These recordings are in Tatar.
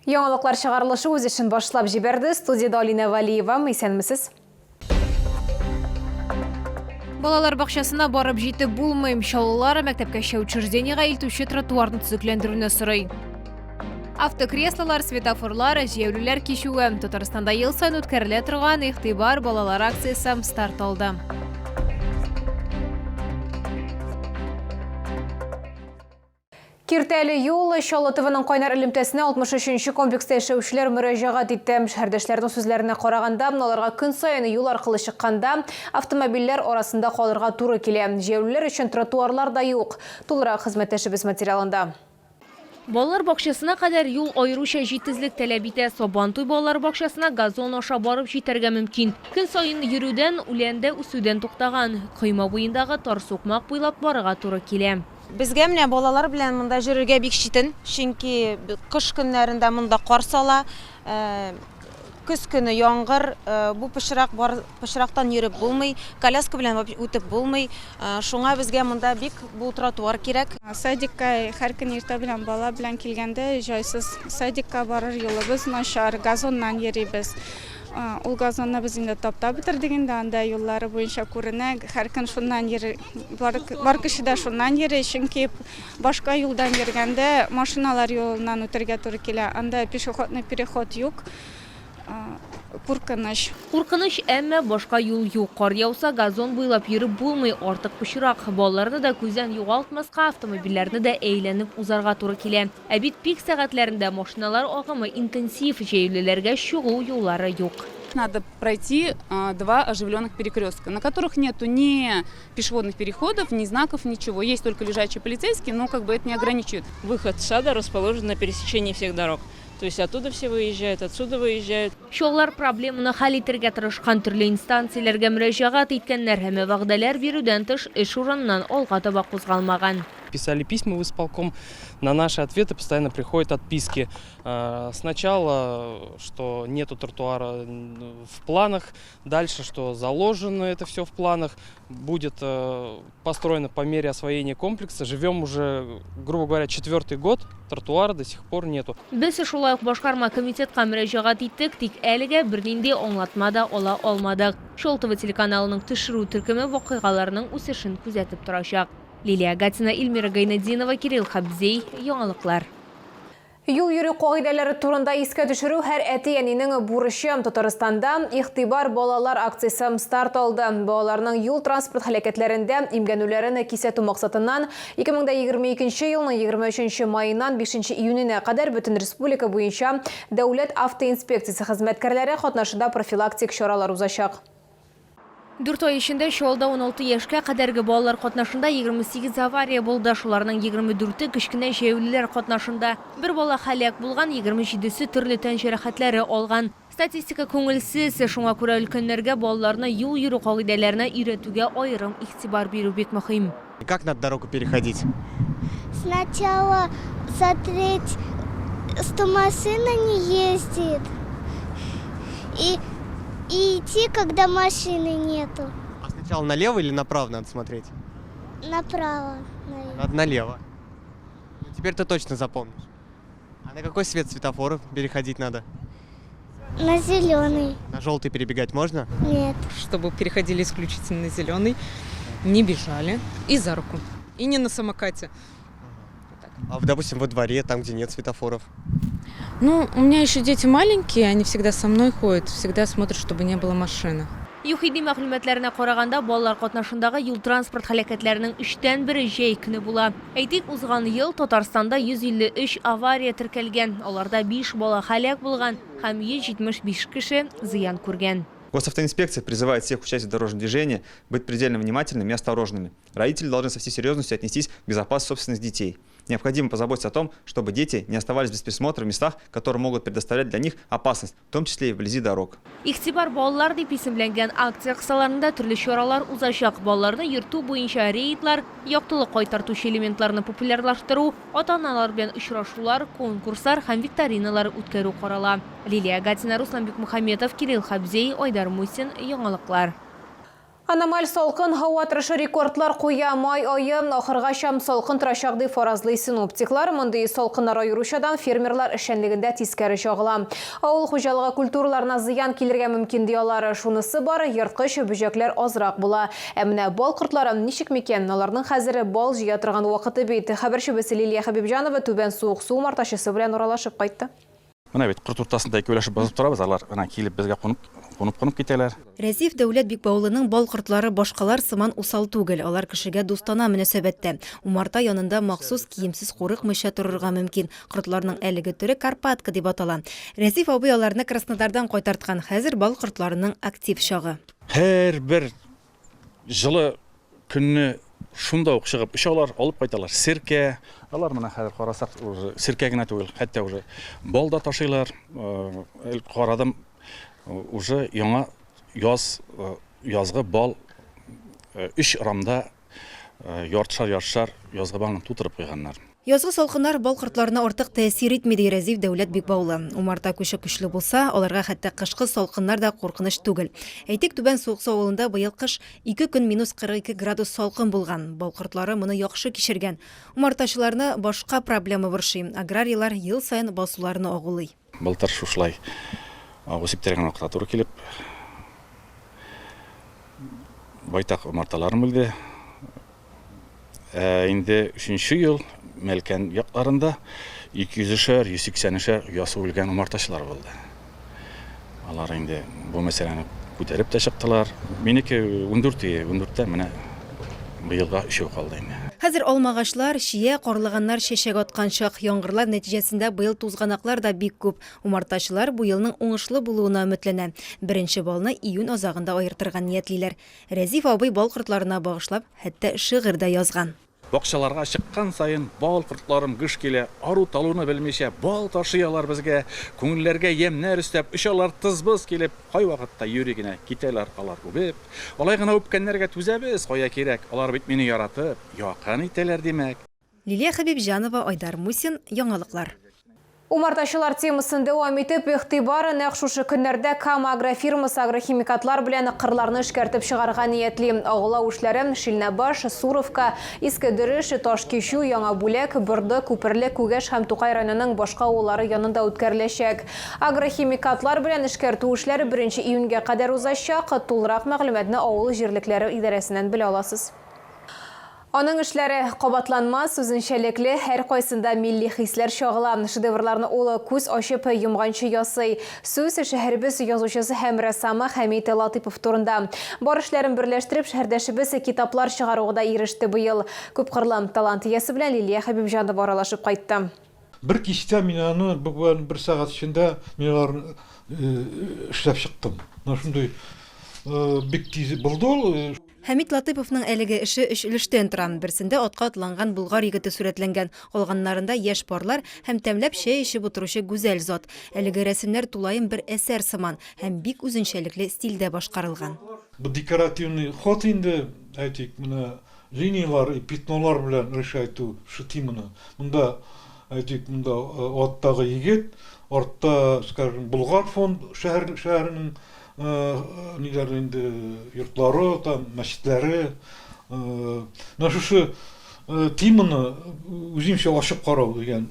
Яңалыклар чыгарылышы үз эшен башлап җибәрде. Студиядә Алинә Вәлиева. Исәнмесез. Балалар бакчасына барып җитеп булмый. Чаллылар мәктәпкәчә учреждениегә илтүче тротуарны төзекләндерүне сорый. Автокреслолар, светофорлар, җәяүлеләр кичүе. Татарстанда ел саен үткәрелә торган Игътибар балалар акциясе старт алды. Киртәле юл, Чаллы ТВның кайнар элемтәсенә 63 нче комплекста яшәүчеләр мөрәҗәгать итте. Шәһәрдәшләрнең сүзләренә караганда, аларга көн саен юл аркылы чыкканда автомобильләр арасында калырга туры килә. Җәяүлеләр өчен тротуарлар да юк. Тулырак хезмәттәшебез материалында. Балалар бакчасына кадәр юл аеруча җитезлек таләп итә. Сабантуй балалар бакчасына газон аша барып җитәргә мөмкин. Көн саен йөрүдән, үлән дә үсүдән туктаган. Койма буендагы тар сукмак буйлап барырга туры килә. Безгә менә балалар белән монда җөрергә бик читен, чөнки кыш көннәрендә монда кар сала, көз көне яңгыр, бу пычрак бар, пычрактан йөреп булмый, коляска белән үтеп булмый. Шуңа безгә монда бик бу тротуар кирәк. Садикка һәр көн иртә белән бала белән килгәндә җайсыз. Садикка барыр юлыбыз начар, газоннан йөрибез. Ул газонны без инде таптап бетердек инде, анда юллары буенча күренә, һәр көн шуннан йөри, бар, бар кеше дә шуннан йөри, чөнки башка юлдан йөргәндә машиналар юлыннан үтәргә туры килә, анда пешеходный переход юк, куркыныч. Куркыныч, әмма башка юл юк. Кар яуса, газон буйлап йөреп булмый, артык пычрак. Балаларны да күздән югалтмаска, автомобильләрне дә әйләнеп узарга туры килә. Ә бит пик сәгатьләрендә машиналар агымы интенсив, җәяүлеләргә чыгу юллары юк. Надо пройти два оживленных перекрестка, на которых нету ни пешеходных переходов, ни знаков, ничего. Есть только лежачие полицейские, но как бы это не ограничивает. Выход сада расположен на пересечении всех дорог. То есть оттуда все выезжают, отсюда выезжают. Чаллылар проблеманы хәл итәргә тырышкан, төрле инстанцияләргә мөрәҗәгать иткәннәр, әмма вәгъдәләр бирүдән тыш эш урыныннан алга таба кузгалмаган. Писали письма в исполком, на наши ответы постоянно приходят отписки. Сначала, что нету тротуара в планах, дальше, что заложено это все в планах, будет построено по мере освоения комплекса. Живем уже, грубо говоря, четвертый год, тротуара до сих пор нету. Без шулай ук башкарма комитетка мөрәҗәгать иттек, тик әлегә бернинди аңлатма да ала алмадык. Чаллы ТВ телеканалының төшерү төркеме вакыйгаларның үсешен күзәтеп торачак. Лилия Гатина, Эльмира Гайнетдинова, Кирилл Хабзей, Яңалыклар. Юл йөрү кагыйдәләре турында искә төшерү һәр әти-әнинең бурычы. Татарстанда Игътибар, балалар акциясе старт алды. Балаларның юл-транспорт һәлакәтләрендә имгәнүләрен кисәтү максатыннан 2022 елның 23 маеннан 5 июненә кадәр бөтен республика буенча Дәүләт автоинспекциясе хезмәткәрләре катнашында профилактик чаралар узачак. Дүрт ай эчендә Чаллыда 16 яшькә кадәрге балалар катнашында 28 авария булды. Шуларның 24-е кечкенә җәяүлеләр катнашында. Бер бала һәлак булган, 27-се төрле тән җәрәхәтләре алган. Статистика күңелсез, шуңа күрә өлкәннәргә балаларны юл йөрү кагыйдәләренә өйрәтүгә аерым игътибар бирү бик мөһим. Как надо дорогу переходить? Сначала смотреть, что машина не ездит, и, и идти, когда машины нету. А сначала налево или направо надо смотреть? Направо, наверное. Надо налево. Ну, теперь ты точно запомнишь. А на какой свет светофоров переходить надо? На зеленый. На желтый перебегать можно? Нет. Чтобы переходили исключительно на зеленый, не бежали и за руку. И не на самокате. А, допустим, во дворе, там, где нет светофоров? Ну, у меня еще дети маленькие, они всегда со мной ходят, всегда смотрят, чтобы не было машины. ЮХИДИ мәгълүматларына караганда, балалар катнашындагы юл-транспорт һәлакәтләренең өчтән бере җәй көне була. Әйтик, узган ел Татарстанда 153 авария теркәлгән, аларда 5 бала һәлак булган һәм 175 кеше зыян күргән. Госавтоинспекция призывает всех участников дорожного движения быть предельно внимательными и осторожными. Родители должны со всей серьезностью отнестись к безопасности собственных детей. Необходимо позаботиться о том, чтобы дети не оставались без присмотра в местах, которые могут предоставлять для них опасность, в том числе и вблизи дорог. Игътибар, балалар дип исемләнгән акция кысаларында төрле чаралар узачак. Балаларны йөртү буенча рейдлар, яктылык кайтартучы элементларны популярлаштыру, ата-аналар белән очрашулар, конкурслар һәм викториналар үткәрү карала. Лилия Гатина, Руслан Бикмухаметов, Кирилл Хабзей, Айдар Мусин, Яңалыклар. Аномаль салкын һава торышы рекордлар куя. Май ае ахыргача салкын торачак дип фаразлый синоптиклар. Мондый салкыннар аеручадан фермерлар эшчәнлегендә тискәре чагыла. Авыл хуҗалыгы культураларына зыян килергә мөмкин ди алар. Шунысы бар, ерткыч бөҗәкләр азрак була. Ә менә бал кортлары ничек микән? Аларның хәзер бал җыя торган вакыты бит. Хәбәрчебез Лилия Хәбибҗанова Түбән Суыксу умартачысы белән аралашып кайтты. Менә бит корт уртасында икәүләшеп басып торабыз, алар менә килеп безгә кунып, кунып-кунып китәләр. Рәзиф Дәүләт Бикбаулының бал кортлары башкалар сыман усал түгел, алар кешегә дустана мөнәсәбәттә. Умарта янында махсус киемсез курыкмыйча торырга мөмкин. Кортларның әлеге төре карпатка дип атала. Рәзиф абый аларны Краснодардан кайтарткан. Хәзер бал кортларының актив чагы. Һәрбер Җылы көнне шунда ук чыгып очалар, алып кайталар серкә. Алар менә хәзер карасак, уже серкә генә түгел, хәтта уже бал да ташыйлар. Карадым, уже яңа яз, язгы бал өч рамда яртышар-яртышар язгы балны тутырып куйганнар. Язгы салкыннар бал кортларына артык тәэсир итми, ди Рәзиф Дәүләт Бикбаулы. Умарта күче көчле булса, аларга хәтта кышкы салкыннар да куркыныч түгел. Әйтик, Түбән Суыксу авылында быел кыш ике көн минус 42 градус салкын булган. Бал кортлары моны яхшы кичергән. Умартачыларны башка проблема борчый, аграрийлар ел саен басуларны агулый. Былтыр шушылай агу сиптергән вакытка туры килеп, байтак умарталарым үлде. Ә инде өченче ел Мәлкән якларында 200-шәр, 180-шәр оясы үлгән умартачылар булды. Алар инде бу мәсьәләне күтәреп тә чыктылар. Минеке 14 ие, 14-тә менә быелга өчәү калды инде. Хәзер алмагачлар, чия, карлыганнар чәчәк аткан чак. Яңгырлар нәтиҗәсендә быел тузганаклар да бик күп. Умартачылар бу елның уңышлы булуына өметләнә. Беренче балны июнь азагында аертырга ниятлиләр. Рәзиф абый бал кортларына багышлап хәтта шигырь дә язган. Бакчаларга чыккан саен бал кортларым гөж килә, ару-талуны белмичә бал ташый алар безгә, күңелләргә ямьнәр өстәп, очалар тыз-быз килеп, кайвакытта юри генә китәләр алар үбеп. Алай гына үпкәннәргә түзәбез, кая кирәк, алар бит мине яратып, якын итәләр, димәк. Лилия Хәбибҗанова, Айдар Мусин, Яңалыклар. Умартачылар темасын дәвам итеп, игътибар, нәкъ шушы көннәрдә Кама агрофирмасы агрохимикатлар белән кырларны эшкәртеп чыгарга ниятли. Агулау эшләре Шилнәбаш, Суровка, Иске Дөреш, Ташкичү, Яңа Бүләк, Борды, Күперле, Күгәш һәм Тукай районының башка авыллары янында үткәреләчәк. Агрохимикатлар белән эшкәртү эшләре беренче июньгә кадәр узачак. Тулырак мәгълүматны авыл җирлекләре идарәсеннән белә аласыз. Аның эшләре кабатланмас, үзенчәлекле, һәркайсында милли хисләр чагыла. Шедеврларны ул күз ачып йомганчы ясый. Сүз, шәһәребез язучысы һәм рәссамы Хәмит Латыйпов турында. Бар эшләрен берләштереп, шәһәрдәшебез китаплар чыгаруга да иреште быел. Күпкырлы талант иясе белән Лилия Хәбибҗанова аралашып кайтты. Бер кичтә мин аны, буквально бер сәгать эчендә мин аларны эшләп чыктым. Менә шундый бик тиз булды ул. Хәмит Латыйповның әлеге эше өч өлештән тора. Берсендә атка атланган болгар егете сурәтләнгән, калганнарында яшь парлар һәм тәмләп чәй эчеп утыручы гүзәл зат. Әлеге рәсемнәр тулаем бер әсәр сыман һәм бик үзенчәлекле стильдә башкарылган. Бу декоративный ход инде, әйтик, менә линияләр и пятнолар белән решайту шул теманы. Монда, әйтик, монда аттагы егет, артта, скажем, Болгар фонд шәһәр шәһәренең ниләр инде йортлары, там мәчетләре. Менә шушы теманы үземчә ачып карау дигән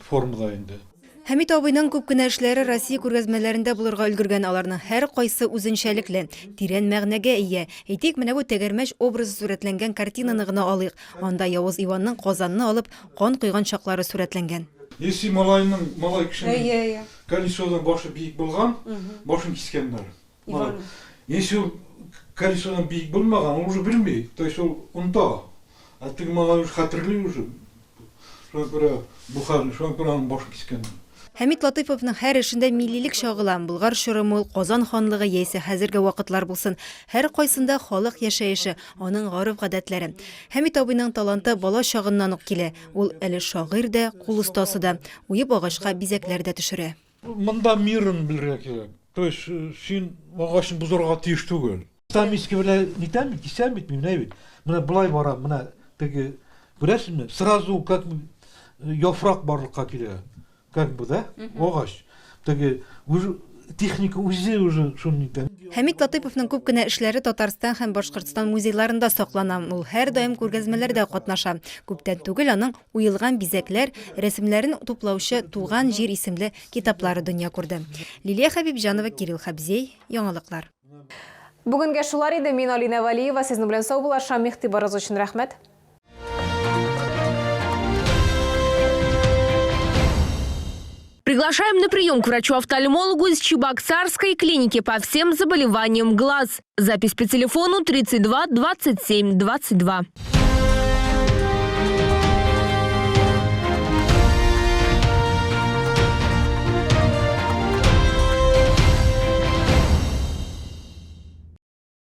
формада инде. Хәмит абыйның күп кенә эшләре Россия күргәзмәләрендә булырга өлгергән. Аларның һәркайсы үзенчәлекле, тирән мәгънәгә ия. Әйтик, менә бу тәгәрмәч образы сурәтләнгән картинаны гына алыйк. Анда Явыз Иванның Казанны алып, кан койган чаклары сурәтләнгән. Если малайның, малай кешенең Колесодан башы биек булган, башын кискәннәр. Иван. Если ул колесодан биек булмаган, ул уже белми, то есть ул оныта. Ә теге малай уже хәтерли уже. Шуңа күрә бу хәлне, шуңа күрә аның башын кискәннәр. Хәмит Латыйповның һәр эшендә миллилек чагыла. Болгар чорымы ул, Казан ханлыгы яисә хәзерге вакытлар булсын, һәркайсында халык яшәеше, аның гореф-гадәтләре. Хәмит абыйның таланты бала чагыннан ук килә. Ул әле шагыйрь дә, кул остасы да. Уеп агачка бизәкләр дә төшерә. Монда мирын белергә кирәк. То есть син агачны бозарга тиеш түгел. Там иске белән нитәм бит, кисәм бит мин, менә бит. Менә болай барам, менә теге, күрәсезме, сразу как яфрак барлыкка килә. Как бы, да, агач. Теге, уже Техника үзе уже шуны итә. Хәмит Латыйповның күп кенә эшләре Татарстан һәм Башкортстан музейларында саклана. Ул һәрдаим күргәзмәләрдә катнаша. Күптән түгел аның Уелган бизәкләр, рәсемнәрен туплаучы Туган җир исемле китаплары дөнья күрде. Лилия Хәбибҗанова, Кирилл Хәбзей, Яңалыклар. Бүгенгә шулар иде. Мин Алинә Вәлиева, сезнең белән саубуллашам. Игътибарыгыз өчен рәхмәт. Приглашаем на прием к врачу-офтальмологу из Чебоксарской клиники по всем заболеваниям глаз. Запись по телефону 32 27 22.